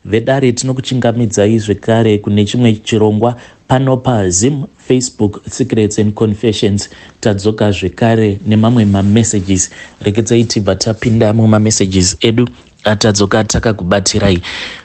Vedare, tinokuchingamidzai zvekare kune chimwe chirongwa pano paZim Facebook Secrets and Confessions. Tadzoka zvekare nemamwe mamessages. Regedzai tibva tapinda mumamessages edu atadzoka takakubatirai.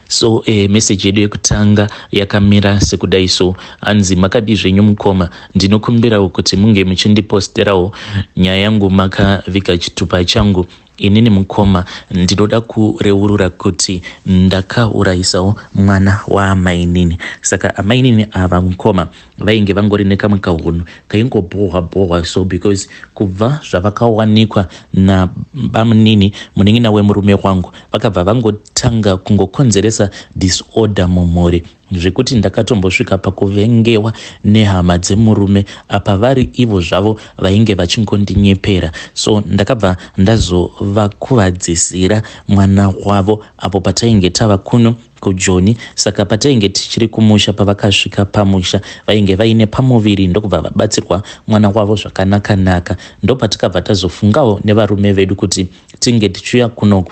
So message yedu yekutanga yakamira sekudai. So hanzi, "Makadii zvenyu mukoma? Ndinokumbirawo kuti munge muchindiposterawo nyaya yangu makaviga chitupa changu. Inini mukoma, ndinoda kureurura kuti ndakaurayisawo mwana waamainini. Saka amainini ava mukoma vainge vangori nekamwe kahunhu kaingobhohwa bhohwa. So because kubva zvavakawanikwa nabamunini, munin'ina wemurume wangu, vakabva vangotanga kungokonzeresa disorder mumhuri, zvekuti ndakatombosvika pakuvengewa nehama dzemurume, apa vari ivo zvavo vainge vachingondinyepera. So ndakabva ndazovakuvadzisira mwana wavo apo patainge tava kuno kuJoni. Saka patainge tichiri kumusha, pavakasvika pamusha vainge vaine pamuviri, ndokubva vabatsirwa mwana wavo zvakanaka-naka. Ndopatikabva tazofungawo nevarume vedu kuti tinge tichiuya kuno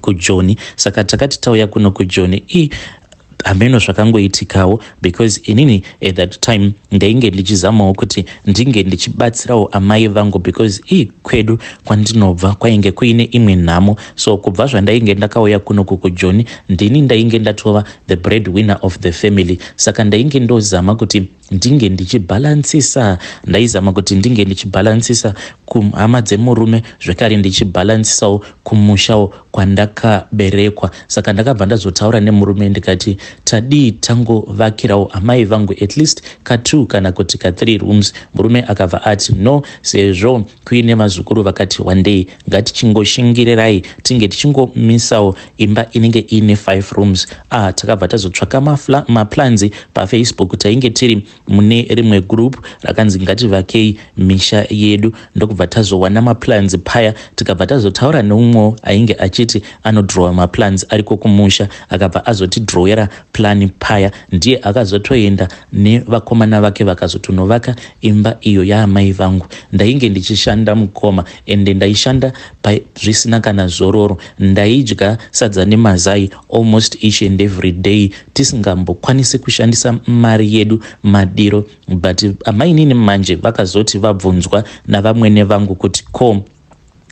kuJoni. Saka takati tauya kuno kuJoni, i hameno zvakangoitikawo, because inini at that time ndainge ndichizamawo kuti ndinge ndichibatsirawo amai vangu, because ii kwedu kwandinobva kwainge kuine imwe nhamo. So kubva zvandainge ndakauya kuno kuJoni, ndini ndainge ndatova the bread winner of the family. Saka ndainge ndozama kuti ndinge ndichibhalansisa, ndaizama kuti ndinge ndichibhalansisa kuhama dzemurume, zvekare ndichibhalansisawo kumushawo kwandakaberekwa. Saka ndakabva ndazotaura nemurume ndikati, tadii tangovakirawo amai vangu at least ka2 kana kuti ka3 rooms? Murume akabva ati, no, sezvo kuine vazukuru vakati wandei, ngatichingoshingirirai tinge tichingomisawo imba inenge iine 5 rooms. Ah, takabva tazotsvaka maplans paFacebook. Tainge tiri mune rimwe group rakanzi ngativakei misha yedu, ndokubva tazowana maplans paya. Tikabva tazotaura neumwewo ainge achiti anodrowa maplans ariko kumusha, akabva azotidrowera plan paya. Ndiye akazotoenda nevakomana vake, vakazotonovaka imba iyo yaamai vangu. Ndainge ndichishanda mukoma, ende ndaishanda zvisina kana zororo. Ndaidya sadza nemazai almost each and every day, tisingambokwanisi kushandisa mari yedu madiro. But amainini manje vakazoti vabvunzwa navamwene vangu kuti, ko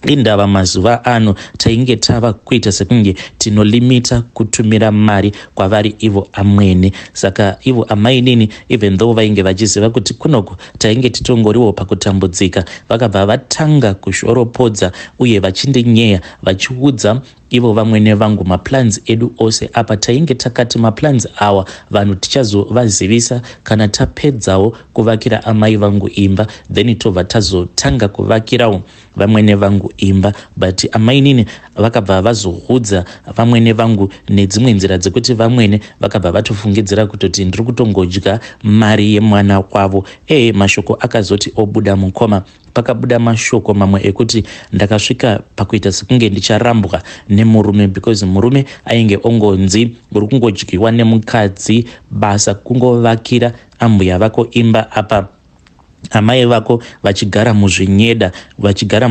indava mazuva ano tainge tava kuita sekunge tinolimita kutumira mari kwavari ivo amwene? Saka ivo amainini, even though vainge vachiziva kuti kunoko tainge titongoriwo pakutambudzika, vakabva vatanga kushoropodza uye vachindinyeya, vachiudza ivo vamwene vangu maplans edu ose. Apa tainge takati maplans awa vanhu tichazovazivisa kana tapedzawo kuvakira amai vangu imba, then tobva tazotanga kuvakirawo vamwene vangu imba. But amainini vakabva vazoudza vamwene vangu nedzimwe nzira dzekuti vamwene vakabva vatofungidzira kutoti ndiri kutongodya mari yemwana wavo. Ee, mashoko akazoti obuda mukoma, pakabuda mashoko mamwe ekuti ndakasvika pakuita sekunge ndicharambwa nemurume, because murume ainge ongonzi, uri kungodyiwa nemukadzi, basa kungovakira ambuya vako imba, apa amai vako vachigara muzvinyeda, vachigara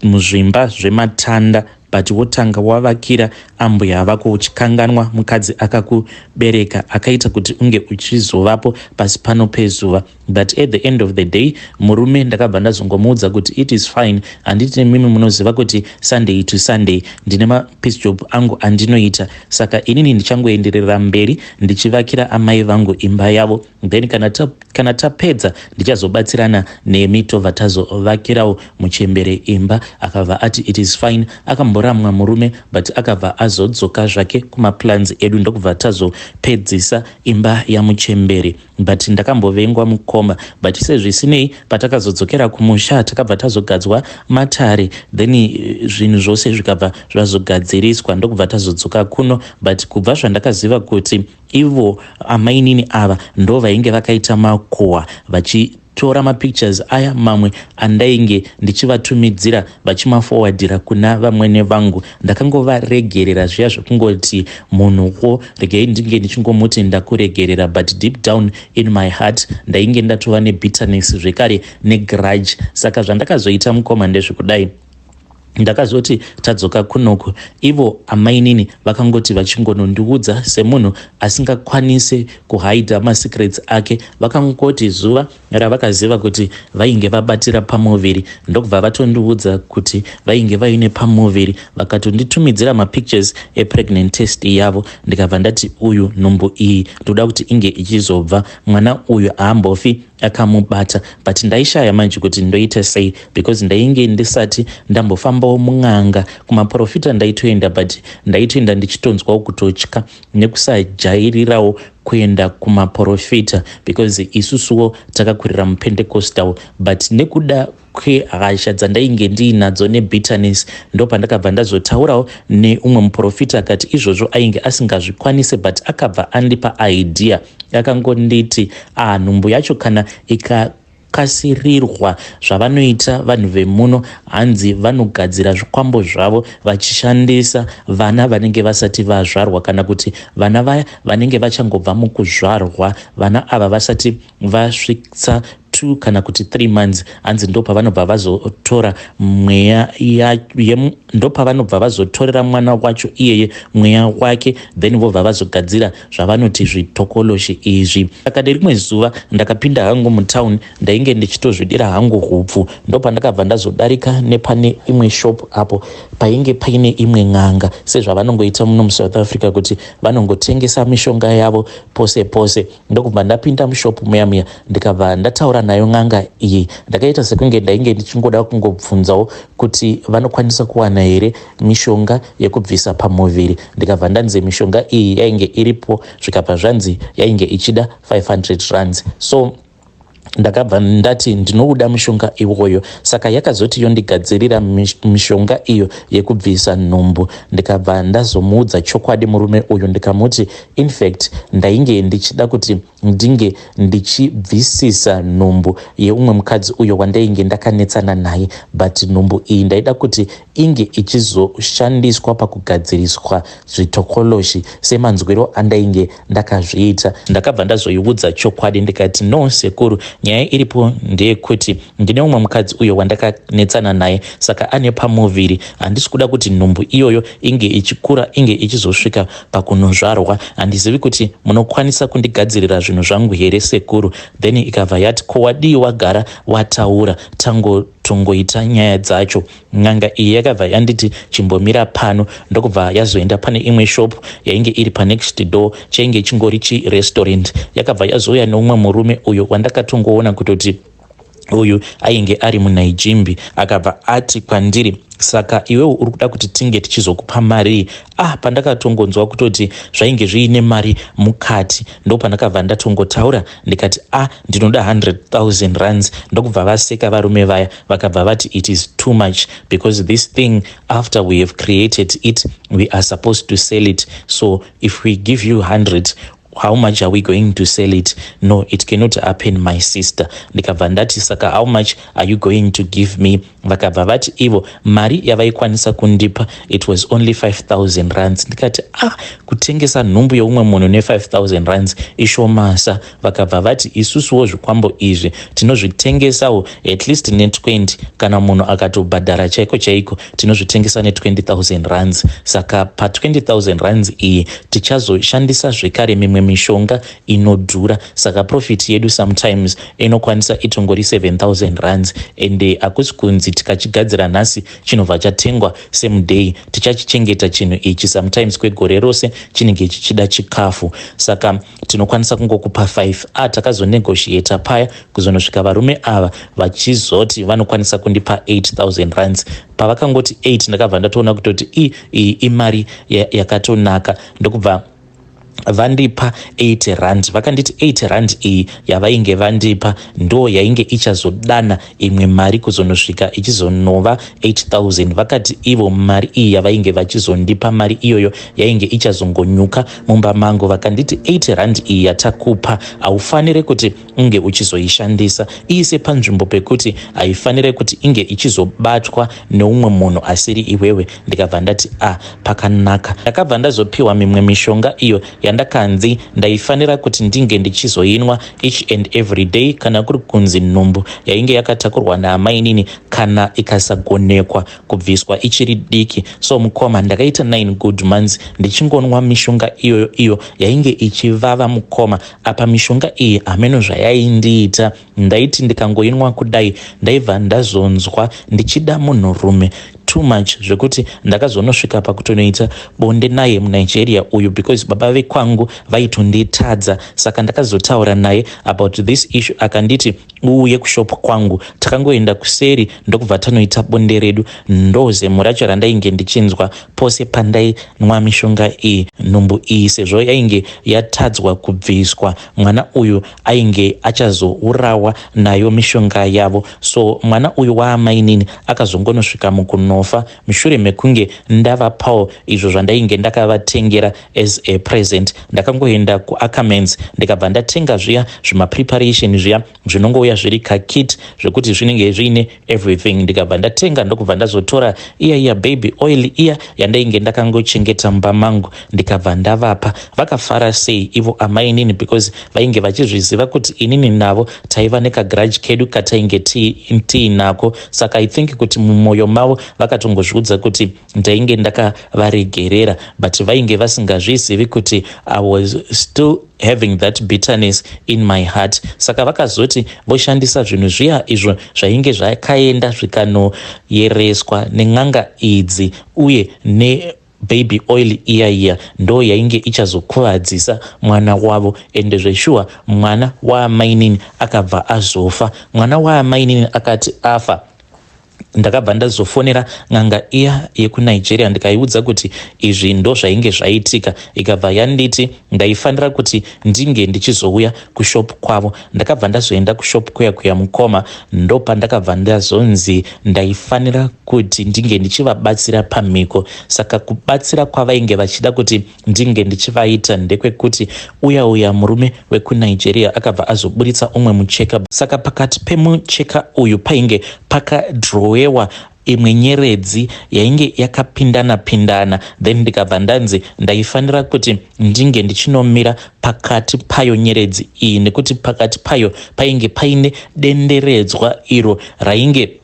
muzvimba zvematanda, but wotanga wavakira ambuya vako uchikanganwa mukadzi akakubereka, akaita kuti unge uchizovapo pasi pano pezuva. But at the end of the day, murume ndakabva ndazongomuudza kuti, it is fine, handiti mimi munoziva kuti Sunday to Sunday ndine mapiece job angu andinoita? Saka inini ndichangoenderera mberi ndichivakira amai vangu imba yavo, then kana tapedza ndichazobatsirana nemi, tobva tazovakirawo muchembere imba. Akabva ati, it is fine. Akamboramwa murume, but akabva azodzoka zvake kumaplans edu, ndokubva tazopedzisa imba yamuchembere. But ndakambovengwa mukoma. But sezvisinei, patakazodzokera kumusha, takabva tazogadzwa matare, then zvinhu zvose zvikabva zvazogadziriswa, ndokubva tazodzoka kuno. But kubva zvandakaziva kuti ivo amainini ava ndo vainge vakaita makuhwa, vachitora mapictures aya mamwe andainge ndichivatumidzira, vachimafowadhira kuna vamwene vangu, ndakangovaregerera zviya zvekungoti munhuwo regei ndinge ndichingomuti ndakuregerera. But deep down in my heart ndainge ndatova nebitterness zvekare negrudge. Saka zvandakazoita mukoma ndezvekudai. Ndakazoti tadzoka kunoku ivo amainini vakangoti vachingonondiudza semunhu asingakwanise kuhaidha masecrets ake, vakangoti zuva ravakaziva kuti vainge vabatira pamuviri ndokubva vatondiudza kuti vainge vaine pamuviri, vakatonditumidzira mapictures epregnant test yavo. Ndikabva ndati uyu nhumbu iyi ndoda kuti inge ichizobva, mwana uyu haambofi akamubata. But ndaishaya manje kuti ndoita sei, because ndainge ndisati ndambofambawo mun'anga. Kumaprofita ndaitoenda, but ndaitoenda ndichitonzwawo kutotya nekusajairirawo kuenda kumaprofita, because isusuwo takakurira muPentecostal. But nekuda kwehasha dzandainge ndiinadzo nebitterness, ndopandakabva ndazotaurawo neumwe muprofita, akati izvozvo ainge asingazvikwanise, but akabva andipa idea. Akangonditi, ah, nhumbu yacho kana ikakasirirwa, zvavanoita vanhu vemuno, hanzi vanogadzira zvikwambo zvavo vachishandisa vana vanenge vasati vazvarwa, kana kuti vana vaya vanenge vachangobva mukuzvarwa, vana ava vasati vasvitsa 2 kana kuti 3 months. Hanzi ndo pavanobva vazotora mweya, ndo pavanobva vazotorera mwana wacho iyeye mweya wake, then vobva vazogadzira zvavanoti zvitokoloshi izvi. Saka nerimwe zuva ndakapinda hangu mutauni, ndainge ndichitozvidira hangu hupfu, ndo pandakabva ndazodarika nepane imwe shop apo painge paine imwe n'anga, sezvavanongoita muno muSouth Africa kuti vanongotengesa mishonga yavo pose pose. Ndokubva ndapinda mushopu muya muya, ndikabva ndataura nayo n'anga iyi. Ndakaita sekunge ndainge ndichingoda kungobvunzawo kuti vanokwanisa kuwana here mishonga yekubvisa pamuviri. Ndikabva ndanzi mishonga iyi yainge iripo, zvikabva zvanzi yainge ichida 500 rands. So ndakabva ndati ndinouda mushonga iwoyo. Saka yakazoti yondigadzirira mishonga iyo yekubvisa nhumbu. Ndikabva ndazomuudza chokwadi murume uyu, ndikamuti infact ndainge ndichida kuti ndinge ndichibvisisa nhumbu yeumwe mukadzi uyo wandainge ndakanetsana naye, but nhumbu iyi ndaida kuti inge ichizoshandiswa pakugadziriswa zvitokoloshi semanzwiro andainge ndakazviita. Ndakabva ndazoiudza chokwadi, ndikati, "No sekuru, nyaya iripo ndeyekuti ndine umwe mukadzi uyo wandakanetsana naye, saka ane pamuviri. Handisi kuda kuti nhumbu iyoyo inge ichikura, inge ichizosvika pakunozvarwa. Handizivi kuti munokwanisa kundigadzirira zvinhu zvangu here, sekuru?" Then ikabva yati, "Ko wadii wagara wataura, tangotongoita nyaya dzacho?" N'anga iyi yakabva yanditi chimbomira pano, ndokubva yazoenda pane imwe shop yainge iri panext door, chainge chingori chirestaurant. Yakabva yazouya neumwe murume uyo wandakatongoona kutoti uyu ainge ari munaijimbi. Akabva ati kwandiri, "Saka iwewo uri kuda kuti tinge tichizokupa mari?" Ah, pandakatongonzwa kutoti zvainge zviine mari mukati, ndo pandakabva ndatongotaura ndikati, "Ah, ndinoda 100 000 rands." Ndokubva vaseka varume vaya, vakabva vati, "It is too much, because this thing, after we have created it, we are supposed to sell it. So if we give you 100, how much are we going to sell it? No, it cannot happen, my sister." Ndikabva ndati, "Saka how much are you going to give me?" Vakabva vati ivo mari yavaikwanisa kundipa, it was only 5000 rands. Ndikati, "Ah, kutengesa nhumbu yeumwe munhu ne5000 rands ishomasa." Vakabva vati, "Isusuwo zvikwambo izvi tinozvitengesawo at least ne20. Kana munhu akatobhadhara chaiko chaiko, tinozvitengesa ne20 000 rands. Saka pa20 000 rands iyi tichazoshandisa zvekare mimwe mishonga inodhura, saka profit yedu sometimes inokwanisa itongori 7000 rands. Ende hakusi kunzi tikachigadzira nhasi chinobva chatengwa same day. Tichachichengeta chinhu ichi sometimes kwegore rose, chinenge chichida chikafu. Saka tinokwanisa kungokupa 5." A, takazonegotiata paya kuzonosvika varume ava vachizoti vanokwanisa kundipa 8000 rands. Pavakangoti 8, ndakabva ndatoona kutoti iyi imari yakatonaka. Ndokubva vandipa 8 rand. Vakanditi 8 rand iyi yavainge vandipa ndo yainge ichazodana imwe mari kuzonosvika ichizonova 8000. Vakati ivo mari iyi yavainge vachizondipa, mari iyoyo yainge ichazongonyuka mumba mangu. Vakanditi, "8 rand iyi yatakupa haufaniri kuti unge uchizoishandisa, iise panzvimbo pekuti haifaniri kuti inge ichizobatwa neumwe munhu asiri iwewe." Ndikabva ndati, "A ah, pakanaka." Ndakabva ndazopiwa mimwe mishonga iyo. yandakanzi ndaifanira kuti ndinge ndichizoinwa each and every day kana kuri kunzi nhumbu yainge yakatakurwa naamainini kana ikasagonekwa kubviswa ichiri diki. So mukoma, ndakaita 9 good months ndichingonwa mishonga iyoyo, iyo yainge ichivava, mukoma. Apa mishonga iyi, hameno zvayaindiita. Ndaiti ndikangoinwa kudai, ndaibva ndazonzwa ndichida munhurume too much, zvekuti ndakazonosvika pakutonoita bonde naye muNigeria uyu, because baba vekwangu vaitonditadza. Saka ndakazotaura naye about this issue, akanditi uuye kushop kwangu. Takangoenda kuseri, ndokubva tanoita bonde redu. Ndozemo racho randainge ndichinzwa pose pandainwa mishonga iyi. Nhumbu iyi, sezvo yainge yatadzwa kubviswa, mwana uyu ainge achazourawa nayo mishonga yavo. So mwana uyu waamainini akazongonosvika mukunofa mushure mekunge ndavapawo izvo zvandainge ndakavatengera as a present. Ndakangoenda kuAckermans, ndikabva ndatenga zviya zvimapreparation zviya zvinongouya zviri kakit, zvekuti zvinenge zviine everything. Ndikabva ndatenga, ndokubva ndazotora iya iya baby oil iya yandainge ndakangochengeta mumba mangu, ndikabva ndavapa. Vakafara sei ivo amainini, because vainge vachizviziva kuti inini navo taiva nekagrudge kedu katainge tiinako. Saka I think kuti mumwoyo mavo vakatongozviudza kuti ndainge ndakavaregerera, but vainge vasingazvizivi kuti I was still having that bitterness in my heart. Saka vakazoti voshandisa zvinhu zviya izvo zvainge zvakaenda zvikanoyereswa nen'anga idzi, uye ne baby oil iya iya, ndo yainge ichazokuvadzisa mwana wavo. Ende zveshuwa, mwana waamainini akabva azofa. Mwana waamainini akati afa, ndakabva ndazofonera n'anga iya yekuNigeria, ndikaiudza kuti izvi ndo zvainge zvaitika. Ikabva yanditi ndaifanira kuti ndinge ndichizouya kushop kwavo. Ndakabva ndazoenda kushop kuya kuya, mukoma. Ndopandakabva ndazonzi ndaifanira kuti ndinge ndichivabatsira pamhiko. Saka kubatsira kwavainge vachida kuti ndinge ndichivaita ndekwekuti uya uya murume wekuNigeria akabva azoburitsa umwe mucheka. Saka pakati pemucheka uyu painge pakadhirowewa imwe nyeredzi yainge yakapindana pindana. Then ndikabva ndanzi ndaifanira kuti ndinge ndichinomira pakati payo nyeredzi iyi, nekuti pakati payo painge paine denderedzwa iro rainge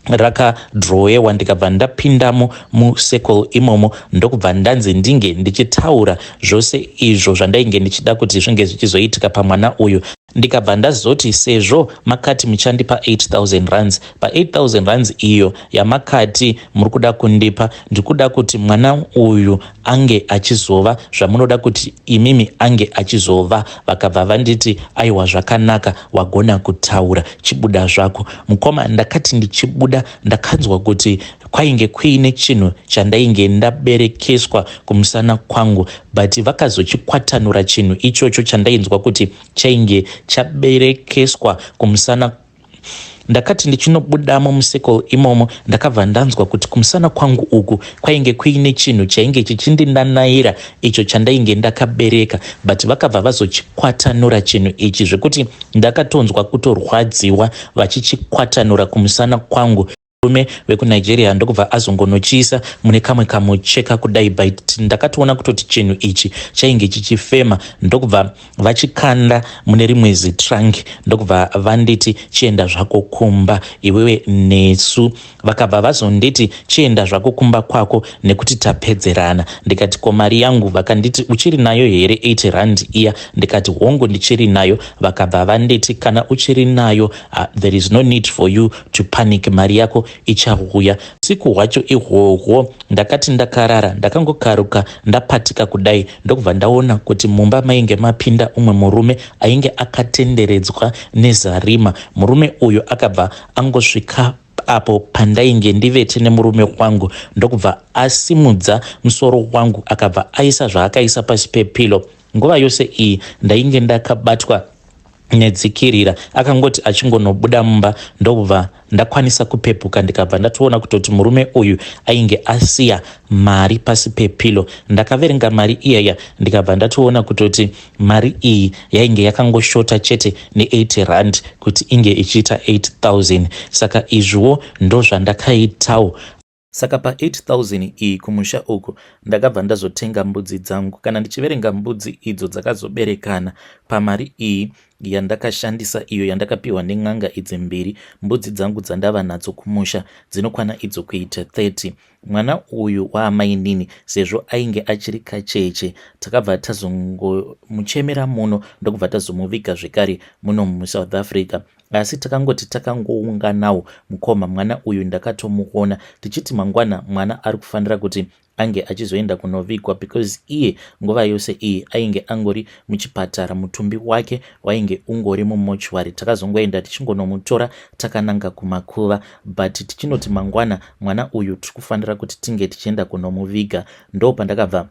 rakadhirowewa. Ndikabva ndapindamo mucircle imomo, ndokubva ndanzi ndinge ndichitaura zvose izvo zvandainge ndichida kuti zvinge zvichizoitika pamwana uyu. Ndikabva ndazoti, sezvo makati muchandipa 8000 rands, pa8000 rands iyo yamakati muri kuda kundipa, ndikuda kuti mwana uyu ange achizova zvamunoda kuti imimi ange achizova. Vakabva vanditi, "Aiwa, zvakanaka, wagona kutaura, chibuda zvako." Mukoma, ndakati ndichibuda, ndakanzwa kuti kwainge kuine chinhu chandainge ndaberekeswa kumusana kwangu, but vakazochikwatanura chinhu ichocho chandainzwa kuti chainge chaberekeswa kumusana. Ndakati ndichinobudamo mucircle imomo, ndakabva ndanzwa kuti kumusana kwangu uku kwainge kuine chinhu chainge chichindinanaira, icho chandainge ndakabereka, but vakabva vazochikwatanura chinhu ichi, zvekuti ndakatonzwa kutorwadziwa vachichikwatanura kumusana kwangu. Murume wekuNigeria ndokubva azongonochiisa mune kamwe kamucheka kudai, but ndakatoona kutoti chinhu ichi chainge chichifema. Ndokubva vachikanda mune rimwe zitrunk, ndokubva vanditi, "Chienda zvako kumba iwewe nesu." Vakabva vazonditi, "Chienda zvako kumba kwako nekuti tapedzerana." Ndikati, "Ko mari yangu?" Vakanditi, "Uchiri nayo here 80 rand iya?" Ndikati, "Hongu, ndichiri nayo." Vakabva vanditi, "Kana uchiri nayo, there is no need for you to panic, mari yako ichauya." Usiku hwacho ihwohwo ndakati ndakarara, ndakangokaruka ndapatika kudai, ndokubva ndaona kuti mumba mainge mapinda umwe murume ainge akatenderedzwa nezarima. Murume uyu akabva angosvika apo pandainge ndivete nemurume wangu, ndokubva asimudza musoro wangu, akabva aisa zvaakaisa pasi pepillow. Nguva yose iyi ndainge ndakabatwa nedzikirira. Akangoti achingonobuda mumba, ndobva ndakwanisa kupepuka, ndikabva ndatoona kutoti murume uyu ainge asiya mari pasi pepillow. Ndakaverenga mari iyaya, ndikabva ndatoona kutoti mari iyi yainge yakangoshota chete ne80 rand kuti inge ichiita 8000. Saka izviwo ndo zvandakaitawo. Saka pa 8000 iyi kumusha uku ndakabva ndazotenga mbudzi dzangu. Kana ndichiverenga mbudzi idzo dzakazoberekana pamari iyi yandakashandisa iyo yandakapiwa nen'anga idzi mbiri, mbudzi dzangu dzandava nadzo kumusha dzinokwana idzo kuita 30. Mwana uyu waamainini sezvo ainge achiri kacheche takabva tazongomuchemera muno ndokubva tazomuviga zvekare muno muSouth Africa. Asi takangoti takangounganawo mukoma mwana uyu ndakatomuona tichiti mangwana mwana ari kufanira kuti ange achizoenda kunovigwa because iye nguva yose iyi ainge angori muchipatara mutumbi wake wainge ungori mumochwari. Takazongoenda tichingonomutora takananga kumakuva but tichinoti mangwana mwana uyu tiri kufanira kuti tinge tichienda kunomuviga ndopandakabva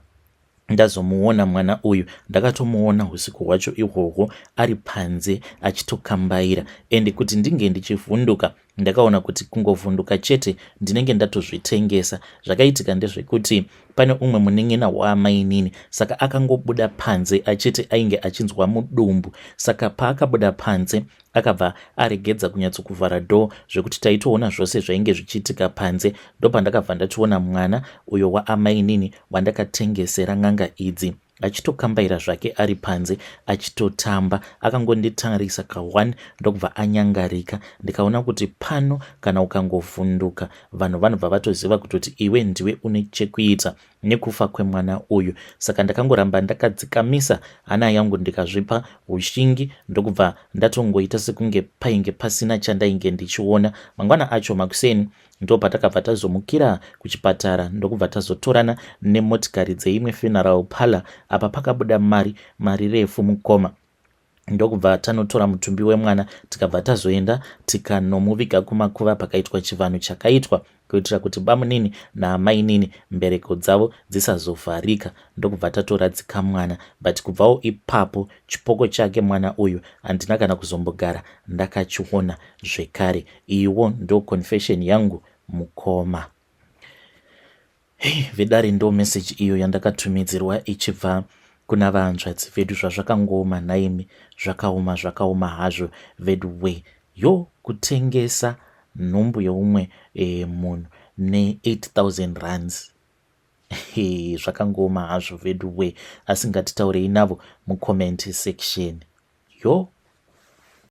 Ndazomuona mwana uyu ndakatomuona husiku hwacho ihwohwo ari panze achitokambaira and kuti ndinge ndichivhunduka ndakaona kuti kungovhunduka chete ndinenge ndatozvitengesa. Zvakaitika ndezvekuti pane umwe munin'ina waamainini saka akangobuda panze achiti ainge achinzwa mudumbu saka paakabuda panze Akabva aregedza kunyatsokuvhara door zvekuti taitoona zvose zvainge zvichiitika panze. Ndopandakabva ndatoona mwana uyo waamainini wandakatengesera n'anga idzi achitokambaira zvake ari panze achitotamba. Akangonditarisa kaone ndokubva anyangarika ndikaona kuti pano kana ukangovhunduka vanhu vanobva vatoziva kutoti iwe ndiwe une chekuita nekufa kwemwana uyu saka ndakangoramba ndakadzikamisa hana yangu ndikazvipa ushingi ndokubva ndatongoita sekunge painge pasina chandainge ndichiona. Mangwana acho makuseni ndopatakabva tazomukira kuchipatara ndokubva tazotorana nemotikari dzeimwe funeral parlor apa pakabuda mari mari refu mukoma. Ndokubva tanotora mutumbi wemwana tikabva tazoenda tikanomuviga kumakuva pakaitwa chivanhu chakaitwa kuitira kuti bamunini naamainini mbereko dzavo dzisazovharika ndokubva tatoradzika mwana but kubvawo ipapo chipoko chake mwana uyu handina kana kuzombogara ndakachiona zvekare. Iyiwo ndo confession yangu mukoma. Hey, vedare ndo message iyo yandakatumidzirwa ichibva kuna vahanzvadzi vedu zvazvakangooma nhaimi zvakaoma zvakaoma hazvo veduwee yo kutengesa nhumbu yeumwe e, munhu ne 8000 rands hey, zvakangooma hazvo veduwee asi ngatitaurei navo mucomment section yo.